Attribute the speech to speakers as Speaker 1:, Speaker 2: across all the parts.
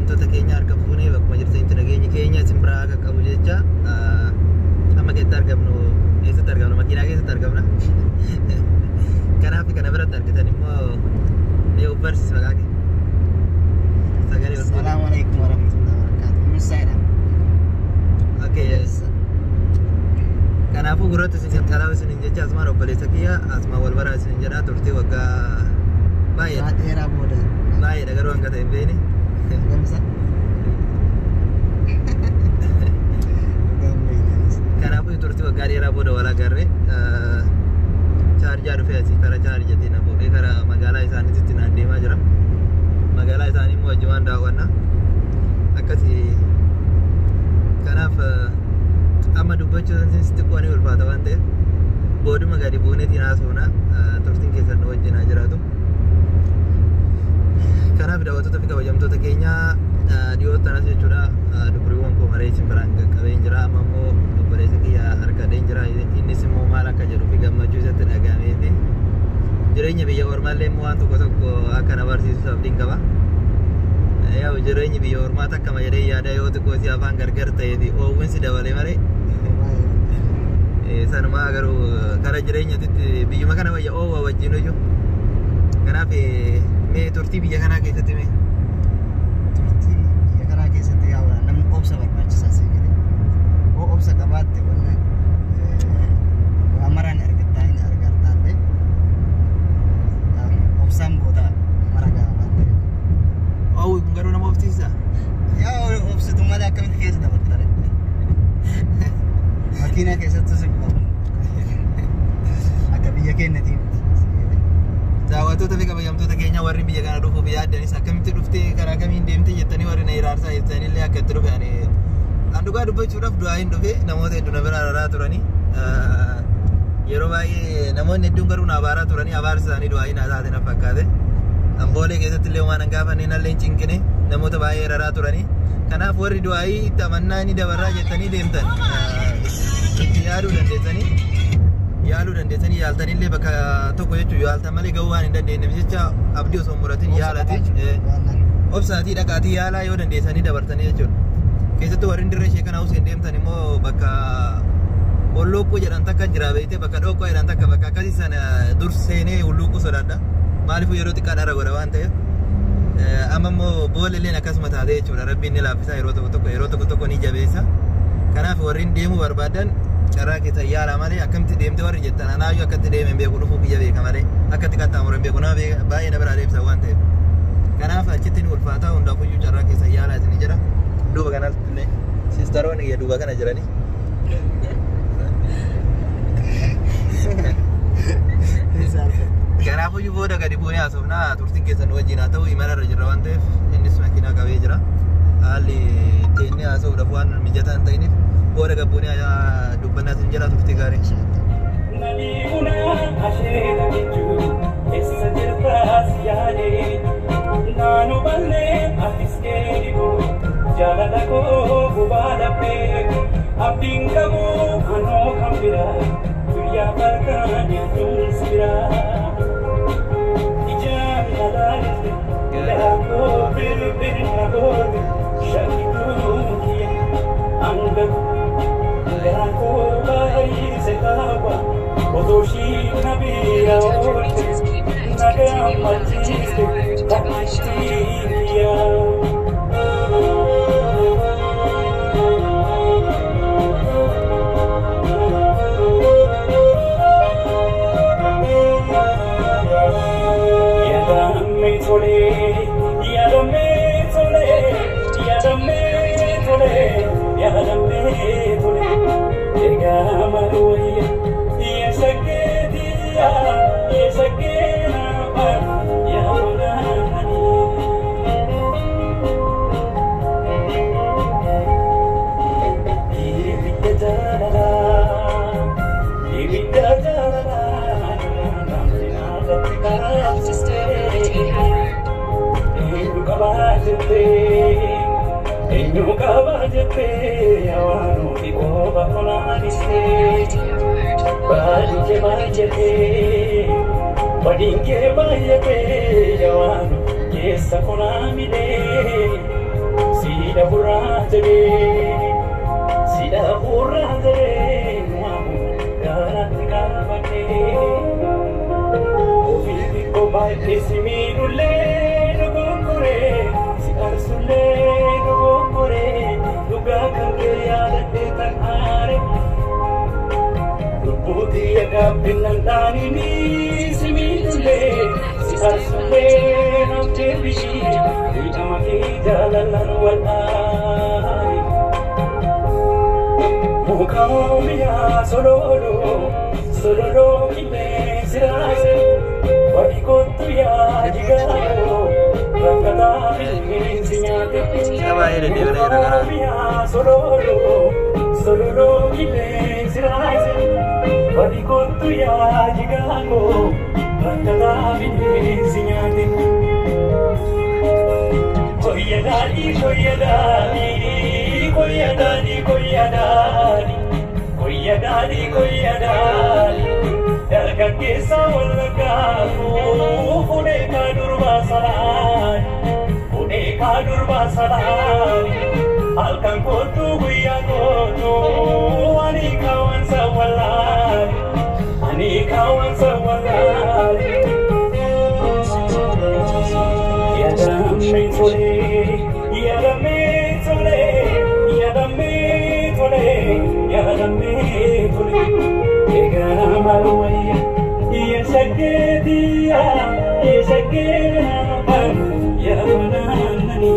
Speaker 1: Kabajamtoota keenya harka fuunee bakkuma jirtanitti nageenyi keenya isin biraa akka qabu jecha amma keessatti argamnu eessatti argamna makiinaa keessatti argamna. Kanaaf kana biratti argitan immoo mee of barsiisi maqaa kee. Sagalee ol fuudhi.
Speaker 2: Assalamu alaikum warahmatullahi wabarakatuh. Musaidha.
Speaker 1: Okay. Kanaafuu gurratti isin qalaa isin jecha asumaan obboleessa kiyya asumaan wal baraa isin jedha turtii waggaa baay'eedha.
Speaker 2: Dheeraa booda.
Speaker 1: Baay'eedha garuu hanga ta'e hin beekne.
Speaker 2: Gamsa.
Speaker 1: Kanaafuu turtii waggaa dheeraa booda wal agarre chaarjaa dhufee asii karaa chaarjatiin na fuudhee karaa magaalaa isaaniitti naan deemaa jira. Magaalaa isaanii immoo wajjumaan daawwanna. Akkasii kanaaf amma dubbachuun sitti xiqqoo ni ulfaata waan ta'eef booduma gadi buuneetiin haasofna turtiin keessan nu wajjin haa jiraatu. Kanaaf daawwattoota fi kabajamtoota keenya dhiyoo tanas jechuudha duburiiwwan koo maree isin biraan qaqqabeen jira amma immoo obboleessa kiyya harkadheen jira innis immoo maal akka jedhuu fi gammachuu isatti dhaga'amee fi jireenya biyya ormaallee immoo waan tokko tokko akka na barsiisu abdiin qaba. Yaa'u jireenyi biyya ormaa takkama jedhee yaada yoo xiqqoo si afaan gargar ta'ee fi oowwinsi dabale malee sanumaa garuu karaa jireenyatitti biyyuma kana wayya oowwa wajjin iyyuu. Kanaaf mee turtii biyya kanaa keessatti mee
Speaker 2: Turtii biyya kanaa keessatti yaa'u namni obsa barbaachisaa si jedhe. Yoo obsa qabaatte wanna waa maraan argattaa hin argattaallee obsaan booda mara gahaa waan ta'eef.
Speaker 1: Oowwi kun garuu nama obsiisa.
Speaker 2: Yaa obsitu malee akkamitti keessa dabartare? Makiinaa keessatti si qabu. Akka biyya keenyatii miti.
Speaker 1: Daawwattoota fi kabajamtoota keenya warri biyya kana dhufuuf yaaddanis akkamitti dhuftee karaa kamiin deemte jettanii warri na iraarsaa jettanillee akka itti dhufe ani an dhugaa dubbachuudhaaf du'aa hin dhufe namoota hedduu na bira araraa turanii yeroo baay'ee namoonni hedduun garuu na abaaraa turanii abaarsi isaanii du'aa hin taate na fakkaate. Amboolee keessatti illee waan gaafanne nallee hin cinqine namoota baay'ee araraa turanii kanaaf warri du'aayii itti amannaa ni dabarraa jettanii deemtan itti yaaduu dandeessanii. Yaaluu dandeessanii yaaltanillee bakka tokko jechuun yaaltan malee gahuu waan hin dandeenyeef jecha abdii osoo hin muratin yaalati obsaatii dhaqaatii yaalaa yoo dandeessanii dabartanii jechuudha. Keessattuu warreen dirree ishee kana Hussein deemtan immoo bakka Ollookoo jedhan takka jira beektee bakka Dhooqqoo jedhan takka bakka akkasii sana dur seenee hulluuquu sodaadha. Maaliifuu yeroo xiqqaa dhara godha waan ta'eef. Amma immoo boolilleen akkasuma taatee jechuudha. Rabbiin ni laaffisa yeroo tokko tokko yeroo tokko tokko ni jabeessa. Kanaaf warreen deemuu barbaadan carraa keessa yaala malee akkamitti deemte warri jettan anaayyuu akkatti deeme hin beeku dhufuu biyya beeka malee akkatti qaxxaamuru hin beeku nama baay'ee na biraa deemsa waan ta'eef. Kanaaf achitti ni ulfaata hundaafuyyuu carraa keessa yaala isin jira. Duuba kanatti illee siistaroonni kiyya duuba kana jirani. Kanaafuyyuu booda gadi buunee haasofnaa turtiin keessan wajjin haa ta'u imala irra jirra waan ta'eef innis makiinaa qabee jira. Haalli teennee haasa'uudhaaf waan mijataa hin ta'iniif booda gad buunee dubbannaa isin jira turtii gaarii.
Speaker 3: Abdiin qabu anoo kan biraa guyyaa barkaan nyaatuun si biraa. Ijaan ilaalte garaa bilbil na goote shakkituu kiyya hanga garaa koo baay'ise qaba otoo ishii na bira oolte na gammachiiste takkittii kiyya. Yaadame tole, yaadame tole, yaadame tole, yaadame tole. Egaa maal wayya, yaa shakkee yaa shakkee naaf, yaa walaananii. Ibidda jaalalaa, ibidda jaalalaa, namni naafatti kaasistee. Eenyu qabaa jettee, eenyu qabaa jettee, waan ofii qofa funaanistee. Baadiyye baay'atee, badiin kee baay'atee, waan keessa funaamidee. Sida burraa jedhee, sida burraa jedhee, waamu garaatti qabadhee. Ofii xiqqoo baay'ee si miidhullee dogoggoree, si aarsullee dogoggoree, dhugaa kan kee yaadadhee tan aare. Lubbuutii gaabbinan dhaanini si miidhullee, si aarsullee naaf deebishii, miidhama fi jaalalaan wal aani. Muka sololo, sololo qilleensi raase, wabii kottu yaa jigaaroo, rakkataa bineensi nyaate.
Speaker 1: Baay'ee deddeebi'ee jira karaa.
Speaker 3: Muka sololo, sololo qilleensi raase, wabii kottu yaa jigaaroo, rakkataa bineensi nyaate. Koyya daadhii, koyya daadhii, koyya daadhii, koyya daadhii, koyya daadhii, koyya daadhii. Dargaggeessa wallaggaatu fuudhee kaa durbaa salaani, fuudhee kaa durbaa salaani. Halkan kootu guyyaa kootu ani kaawwansa wallaali, ani kaawwansa wallaali. Yaadamee tolee, yaadamee tolee, yaadamee tolee, yaadamee tolee. Egaa maal wayya, yaa shaggeetiya, yaa shaggee yaa banaananii.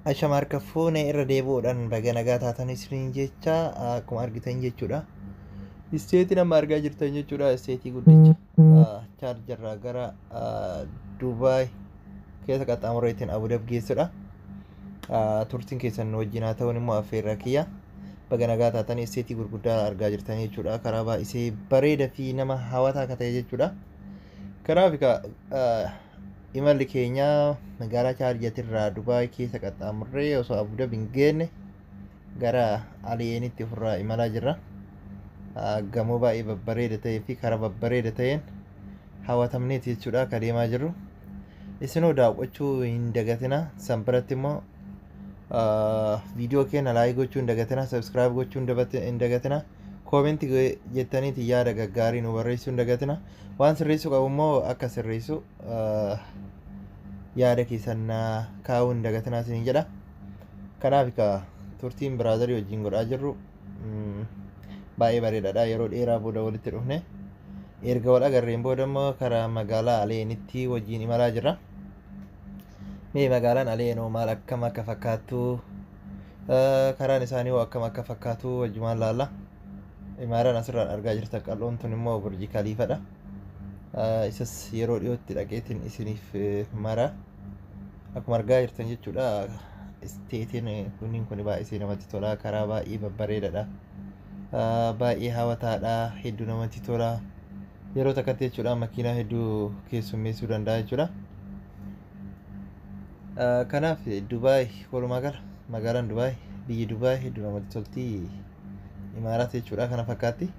Speaker 1: Ashama harka fuunee irra deebi'uudhaan baga nagaa taatan isiniin jecha. Akkuma argitan jechuudha. Isteetii nama argaa jirtan jechuudha. Isteetii guddicha Shaarjaarraa gara Dubaay keessa qaxxaamureetiin Abudaab geessudha. Turtiin keessan wajjin haa ta'uun immoo affeerraa kiyya. Baga nagaa taatan. Isteetii gurguddaa argaa jirtan jechuudha. Karaa baay'isee bareeda fi nama hawwataa akka ta'e jechuudha. Kanaaf egaa imalli keenya magaalaa Shaarjaatirraa Dubaay keessa qaxxaamurree osoo Abudaab hin geenne gara Aliyeenitti ofirraa imalaa jirra. Gamoo baay'ee babbareeda ta'ee fi karaa babbareeda ta'een hawwatamneeti jechuudha akka deemaa jirru. Isinoo daawwachuu hin dagatina. San biratti immoo viidiyoo keenya like gochuu hin dagatina. Subscribe gochuu hin dagatina. Comment jettaniiti yaada gaggaarii nu barreessuu hin dagatina. Waan sirreessuu qabu immoo akka sirreessu yaada keessan kaa'uu hin dagatinaa isiniin jedha. Kanaaf egaa turtiin brother wajjin godhaa jirru baay'ee bareedaadha. Yeroo dheeraa booda walitti dhufne. Erga wal agarreen booda immoo karaa magaalaa Aleenitti wajjin imalaa jirra. Mee magaalaan Aleenoo maal akkam akka fakkaattu, karaan isaanii hoo akkam akka fakkaatu wajjumaan laalla. Imaaraan asirraan argaa jirtan qal'oon tun immoo Burji Kaliifadha. Isas yeroo dhiyootti dhaqeetiin isiniif mara. Akkuma argaa jirtan jechuudha. Isteetiin kunniin kun baay'ee namatti tola. Karaa baay'ee babbareedaadha. Baay'ee hawwataadha. Hedduu namatti tola. Yeroo takkatti jechuudha makiinaa hedduu keessummeessuu danda'a jechuudha. Kanaaf Dubaay walumaa gala magaalaan Dubaay, biyyi Dubaay hedduu namatti tolti. Imaaraat jechuudha kana fakkaatti.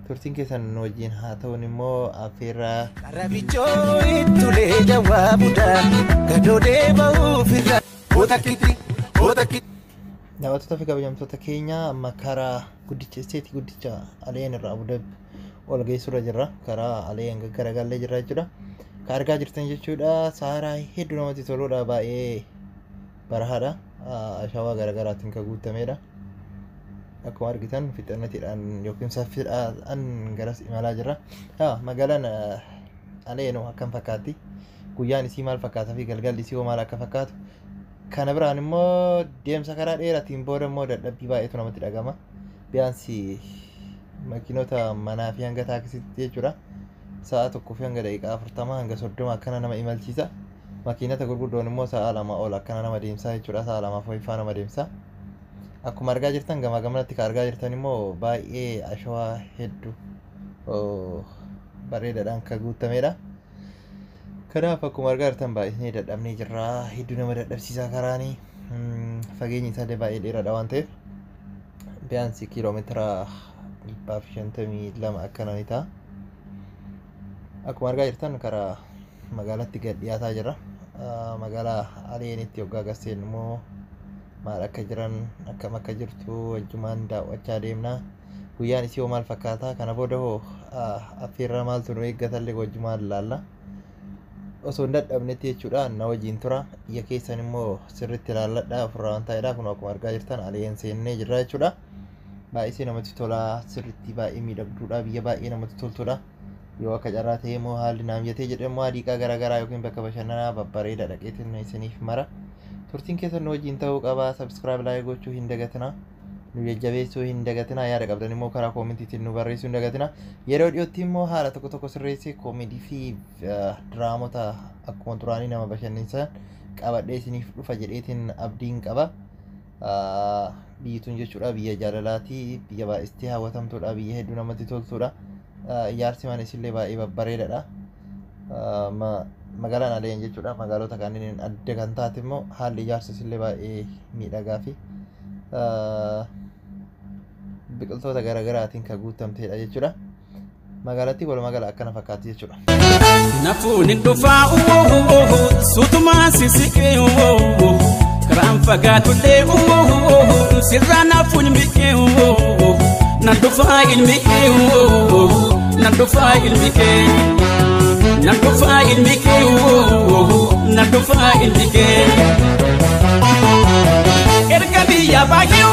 Speaker 1: Turtiin keessan nu wajjin haa ta'uun immoo affeerraa.
Speaker 4: Qarrabichoo ittulee jawwaa budaa gadoodee ba'uuf irra bootakkitti bootakkitti.
Speaker 1: Daawwattoota fi kabajamtoota keenya, amma karaa guddicha isteetii guddicha Aleen irraa Abudaab ol geessurra jirra. Karaa Aleen gaggaragallee jirra jechuudha. Kan argaa jirtan jechuudha saaraa hedduu namatti toludha. Baay'ee barahaadha. Ashawaa garaagaraatiin kan guutamedha. Akkuma argitan fixannatiidhaan yookiin saffiidhaan garas imalaa jirra. Magaalaan Aleenoo akkam fakkaatti? Guyyaan isii maal fakkaataa fi galgalli isii hoo maal akka fakkaatu? Kana biraan immoo deemsa karaa dheeraatiin booda immoo dadhabbii baay'eetu namatti dhagama. Biyaansi makiinota manaa fi hanga taaksiitti jechuudha. Sa'a 1 fi hanga daqiiqaa 40 hanga 30 akkana nama imalchiisa. Makiinota gurguddoon immoo sa'a 2 ol akkana nama deemsaa jechuudha. Sa'a 2 fi nama deemsa. Akkuma argaa jirtan gamaa gamanatti kan argaa jirtan immoo baay'ee ashawaa hedduu bareedaadhaan kan guutamedha. Kanaaf akkuma argaa jirtan baay'ee dadhabnee jirra. Hedduu nama dadhabsiisaa karaanii. Fageenyi isaallee baay'ee dheeraadha waan ta'eef. Biyaansi kiiloomeetira 152 akkana ni ta'a. Akkuma argaa jirtan karaa magaalatti gad dhiyaataa jirra. Magaalaa Aleenitti hoggaa garseen immoo maal akka jiran, akkam akka jirtu wajjumaan daawwachaa deemna. Guyyaan isii hoo maal fakkaata? Kana booda hoo affeerraa maaltu nu eeggatallee wajjumaan ilaalla. Osoo hin dadhabnetti jechuudha, na wajjin tura. Ija keessan immoo sirriitti ilaalladha, ofirraa waan ta'edha. Kun akkuma argaa jirtan Aleen seennee jirra jechuudha. Baay'isee namatti tola, sirriitti baay'ee miidhagduudha, biyya baay'ee namatti toltudha. Yoo akka carraa ta'e immoo haalli naaf mijatee jedhe immoo hadiiqaa garaagaraa yookiin bakka bashannanaa babbareeda dhaqeetiin isiniif mara. Turtiin keessan nu wajjin ta'uu qaba. Subscribe, like gochuu hin dagatina. Nu jajjabeessuu hin dagatina. Yaada qabdan immoo karaa koomentiitiin nu barreessuu hin dagatina. Yeroo dhiyootti immoo haala tokko tokko sirreessee koomedii fi diraamota akkuma duraanii nama bashannansiisan qabadhee isiniif dhufa jedheetiin abdiin qaba. Biyyi tun jechuudha biyya jaalalaati, biyya baay'istee hawwatamtuudha, biyya hedduu namatti toltuudha. Ijaarsi mana isillee baay'ee babbareedaadha. Magaalaan Aleen jechuudha magaalota kanneen adda kan taate immoo haalli ijaarsa isillee baay'ee miidhagaa fi biqiltoota garaagaraatiin kan guutamtedha jechuudha. Magaalattii walumaa gala akkana fakkaatti jechuudha.
Speaker 3: Nafuun dhufaa suutumaa sisiqee, karaan fagaatullee sirraa nafuun miqee, nan dhufaa ilmi kee, nan dhufaa ilmi kee, nan dhufaa ilmi kee, nan dhufaa ilmi kee. Erga biyya baay'ee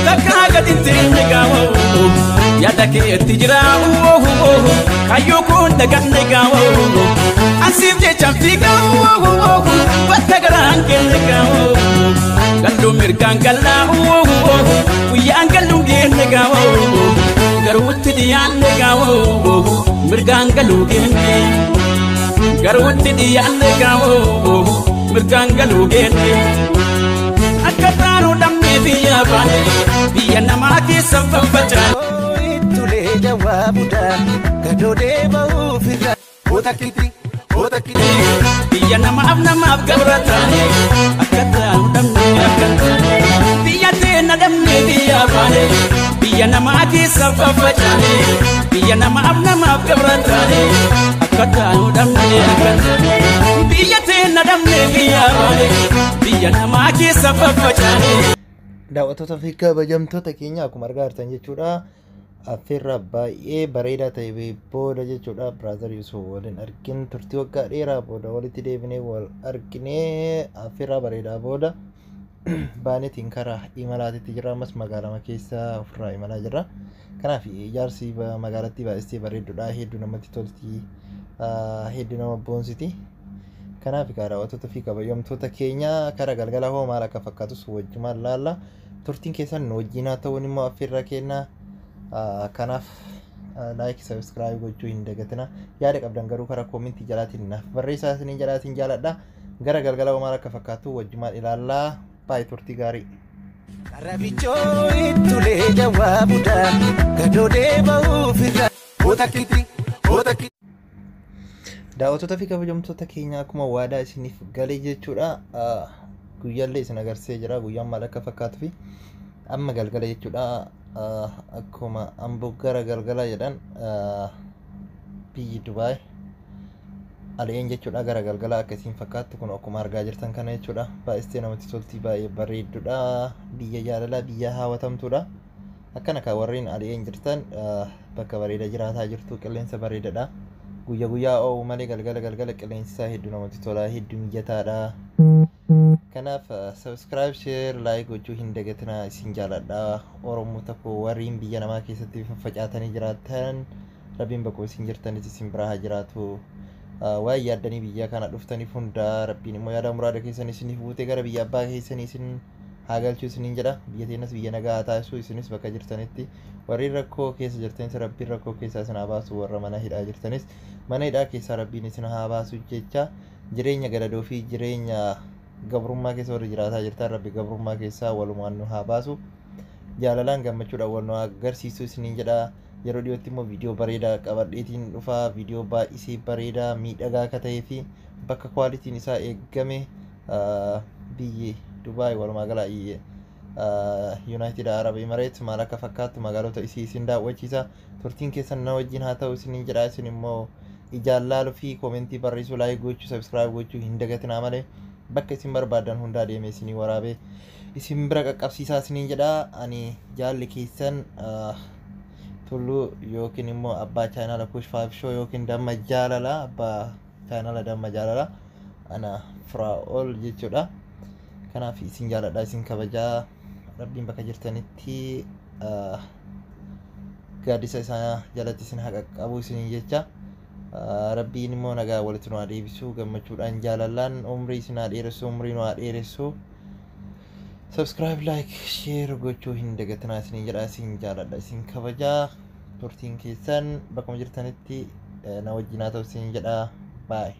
Speaker 3: takka gadi teenye gaawoo, yaada keetti jira kayyoo kun daganne gaawoo, ansiif jecha fiigaa bakka garaan kenne gaawoo, galluu mirgaan gallaa guyyaan galluu geenne gaawoo, garuutti dhiyaanne gaawoo, mirgaan galuu geenne, garuutti dhiyaanne gaawoo, mirgaan galuu geenne. Akka taanu dhabnee biyya baane, biyya namaa keessa faffacaan.
Speaker 4: Ittulee jawaabuudha gadoodee bahuuf irra. Otakkitti otakkitti.
Speaker 3: Biyya namaaf namaaf gabra taane, akka taanu dhabnee, akka biyya teena dhabnee biyya baane, biyya namaa keessa faffacaane, biyya namaaf namaaf gabra taane, akka taanu dhabnee, akka biyya teena dhabnee biyya baane, biyya namaa keessa faffacaane.
Speaker 1: Daawwattoota fi kabajamtoota keenya, akkuma argaa jirtan jechuudha. Affeerraa baay'ee bareedaa ta'e booda jechuudha. Brother Yusuf waliin argin turtii waggaa dheeraa booda walitti deebinee wal arginee, affeerraa bareedaa booda baanetiin karaa imalaatitti jira. Ammas magaalama keessa ofirraa imalaa jira. Kanaaf ijaarsi magaalattii baay'ee bareedduudha. Hedduu namatti tolti. Hedduu nama boonsiti. Kanaaf egaa daawwattoota fi kabajamtoota keenya, karaa galgala hoo maal akka fakkaatus wajjumaan laalla. Turtiin keessan nu wajjin haa ta'uun immoo affeerraa kenna. Kanaaf like, subscribe gochuu hin dagatina. Yaada qabdan garuu karaa koomentii jalaatiin naaf barreessaa isiniin jalaatiin jaaladha. Gara galgala hoo maal akka fakkaatu wajjumaan ilaallaa. Baay'ee turtii gaarii.
Speaker 4: Karabichoo ittulee jawaabuudha gadoodee bahuuf irra. Otakkitti otakkitti.
Speaker 1: Daawwattoota fi kabajamtoota keenya, akkuma waadaa isiniif galee jechuudha. Guyyaallee isin agarsiisee jira. Guyyaan maal akka fakkaatuu fi amma galgala jechuudha. Akkuma amboo gara galgala jedhan, biyyi Dubaay Aleen jechuudha gara galgala akkasiin fakkaattu kun akkuma argaa jirtan kana jechuudha. Baay'istee namatti tolti, baay'ee bareedduudha. Biyya jaalalaa, biyya hawwatamtuudha. Akkana kan warreen Aleen jirtan bakka bareeda jiraataa jirtu, qilleensa bareedaadha. Guyyaa guyyaa oolu malee galgala galgala qilleensi isaa hedduu namatti tola, hedduu mijataadha. Kanaaf subscribe, share, like gochuu hin dagatinaa, isin jaaladha. Oromoo tokko warreen biyya namaa keessatti faffacaatanii jiraatan, Rabbiin bakka isin jirtanis isin biraa haa jiraatu. Waa'ee yaaddanii biyya kana dhuftaniif hundaa Rabbiin immoo yaada muraada keessan isiniif guutee gara biyya abbaa keessanii isin haa galchuu isiniin jedha. Biyya teenyas biyya nagaa haa taasisu. Isinis bakka jirtanitti warreen rakkoo keessa jirtanis Rabbiin rakkoo keessaa isin haa baasu, warra mana hidhaa jirtanis mana hidhaa keessaa Rabbiin isin haa baasu jecha, jireenya gadadoo fi jireenya gabrummaa keessa warri jiraataa jirtan Rabbi gabrummaa keessaa walumaan nu haa baasu. Jaalalaan gammachuudhaan wal nu agarsiisu isiniin jedha. Yeroo dhiyootti immoo viidiyoo bareedaa qabadheetiin dhufa. Viidiyoo baay'isee bareedaa miidhagaa akka ta'ee fi bakka kwaalitiin isaa eegame, biyyi Dubaay walumaa gala United Arab Emirates maal akka fakkaattu magaalota isii isin daawwachiisa. Turtiin keessan na wajjin haa ta'u isiniin jedha. Isin immoo Ijaan laaluu fi koomentii barreessuu, like gochuu, subscribe gochuu hin dagatinaa malee bakka isin barbaadan hundaa deemee isinii waraabee isin bira qaqqabsiisaa isiniin jedha. Ani jaalli keessan Tulluu yookiin immoo abbaa chaanaala Kush 5 Show yookiin Damma Jaalala, abbaa chaanaala Damma Jaalala, ana Firaa'ol jechuudha. Kanaaf isin jaaladha, isin kabajaa. Rabbiin bakka jirtanitti gaaddisa isaa jalatti isin haa qaqqabu isiniin jecha. Rabbiin immoo nagaa walitti nu haa deebisu, gammachuudhaan jaalalaan umrii isin haa dheeressu, umrii nu haa dheeressu. Subscribe, like, share gochuu hin dagatinaa isiniin jedha. Isin jaaladha, isin kabajaa. Turtiin keessan bakkuma jirtanitti na wajjin haa ta'u isiniin jedha. Bye.